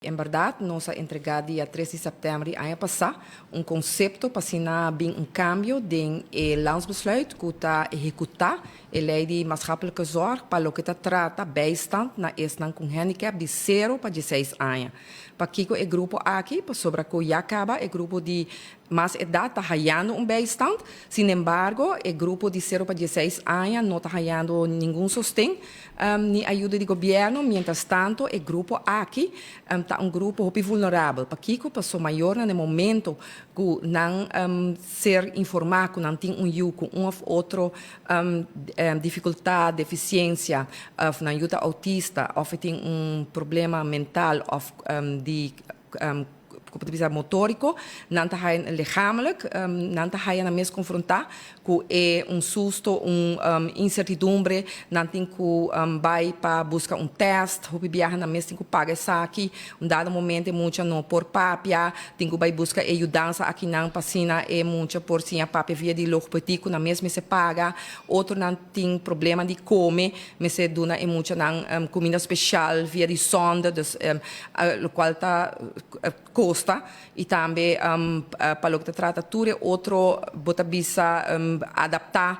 En berdad, nos a entrega dia 3 di september di aña pasa un concepto pa asina bin un cambio den e landsbesluit cu ta ehecuta e ley di maatschappelijke zorg pa loke ta trata bijstand na esnan cu handicap di 0 pa 16 aña. Pakico e grupo aki? Pasobra cu ya caba e grupo di mas edad ta hayando un bijstand, sin embargo, e grupo di 0 pa 16 aña no ta hayando ningun sosten ni ayudo di gobierno. Mientras tanto, e grupo aki ta un grupo hopi vulnerabel. Pakico? Paso mayor na momento cu nan ser informa cu nan tin un yiu cu un of otro dificultad, deficiencia, of nan yiu ta autista, of tin un problema mental of di con bisa motorico, nan ta lichamelijk, nan ta haya nan mes confronta cu e un susto, un incertidumbre, nan tin cu bay pa busca un test, hopi biaha nan mes tin cu paga esaki, un dado momento mucha no por papia, tin cu bay busca e yudansa aki nan pa asina e mucha por siña papia via di logopedie, cu nan mes mester paga, otro nan tin problema di come, mester duna e mucha nan cuminda special via di sonde, dus locual ta costa y tambe pa loke ta trata tur otro, bo ta bisa, adapta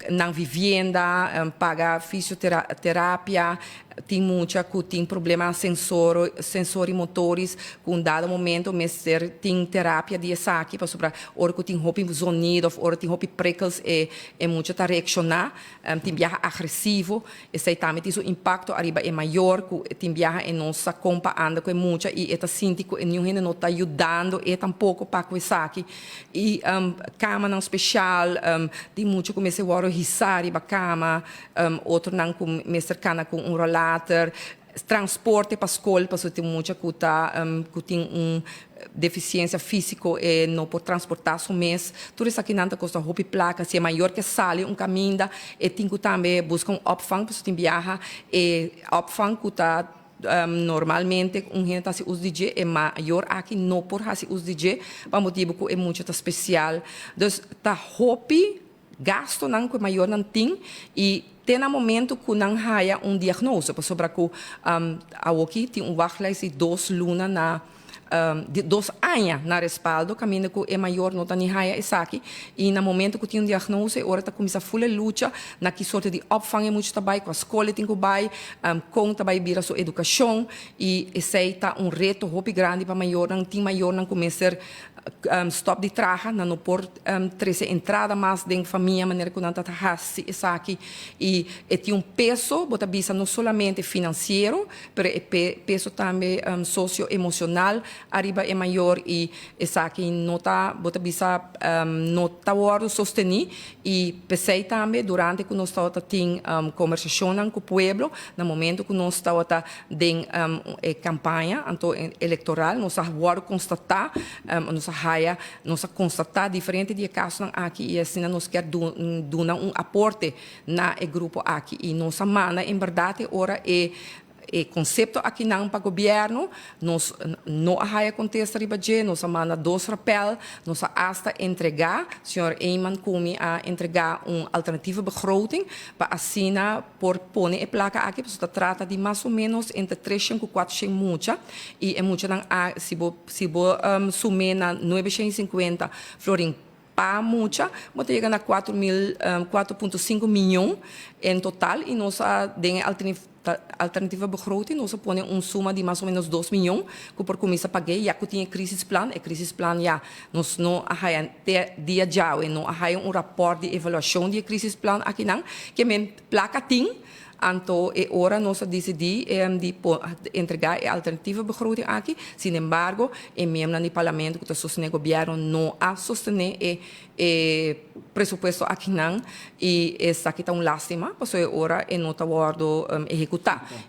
na vivienda, paga fisioterapia, tin mucha cu tin problema sensorimotorisch, cu un dado momento mester tin terapia di esaki, pasobra ora cu tin hopi zonido of ora tin hopi prikkels e mucha ta reacciona, tin biaha agresivo, esey tambe tin su impacto ariba e mayor, cu tin biaha e no sa con pa anda cu e mucha y e ta sinti cu ningun hende no ta yudando e tampoco pa cu esaki. Y camanan special, tin mucha cu mester wordo hisa riba cama, otro nan cu mester cana cu un rollator, transporte pa scol, paso tin mucha cu tin un deficiencia fisico y no por transporta su mes. Tur esaki nan ta costa hopi placa. Si e mayor kier sali un caminda, e tin cu tambe busca un opvang, paso tin biaha e opvang cu ta normalmente un hende ta haci uso di dje, e mayor aki no por haci uso di dje, pa motibo cu e mucha ta special. Dus ta hopi gasto nan cu e mayor nan tin y te na momento cu nan haya un diagnose, pasobra cu awoki tin un wachtlijst di 2 luna na di 2 aña na Respaldo, caminda cu e mayor no ta ni haya esaki, y na momento cu tin un diagnose, ora ta cuminsa full lucha na ki sorto di opvang e mucha ta bay, cu scol tin cu bay, con ta bay bira su educacion, y esey ta un reto hopi grandi pa mayor nan. Tin mayor nan cuminsa stop di traha, nan no por trece entrada mas den famia manera cu nan ta hasi esaki, y e tin un peso, bo ta bisa, no solamente financiero, pero e peso tambe socio-emocional ariba e mayor, y esaki no ta, bo ta bisa, no ta wordo sosteni. Y pesey tambe durante cu nos tabata tin conversacion cu pueblo, na momento cu nos tabata den e campaña anto electoral, nos a wordo constata, nos a haya, nos a constata diferente di casonan aki, y asina nos kier duna un aporte na e grupo aki, y nos a manda en berdad ora e concepto aki nan pa gobierno. Nos no a haya contesta riba dje. Nos a manda dos rappel, nos a hasta entrega, señor Eman cu mi a entrega un alternatieve begroting pa asina por pone e placa aki, pasobra ta trata di mas o menos entre 300 y 400 mucha, y e mucha nan a, si bo suma na 950 florin pa mucha, bo ta yega na 4 mil, 4.5 miyon en total, y nos a den alternatieve begroting nos a pone un suma di mas o menos 2 miyon cu por cuminsa paga, ya cu tin crisisplan. E crisisplan ya nos no a haya te dia djawe, no a haya un rapport di evaluacion di crisisplan aki nan, kiermen placa tin. Anto e ora nos a dicidi di entrega e alternatieve begroting aki. Sin embargo, e miembro di parlamento cu ta sostene gobierno no a sostene e presupuesto aki nan, y esaki ta un lastima, pasobra ora e no ta wordo ehecuta.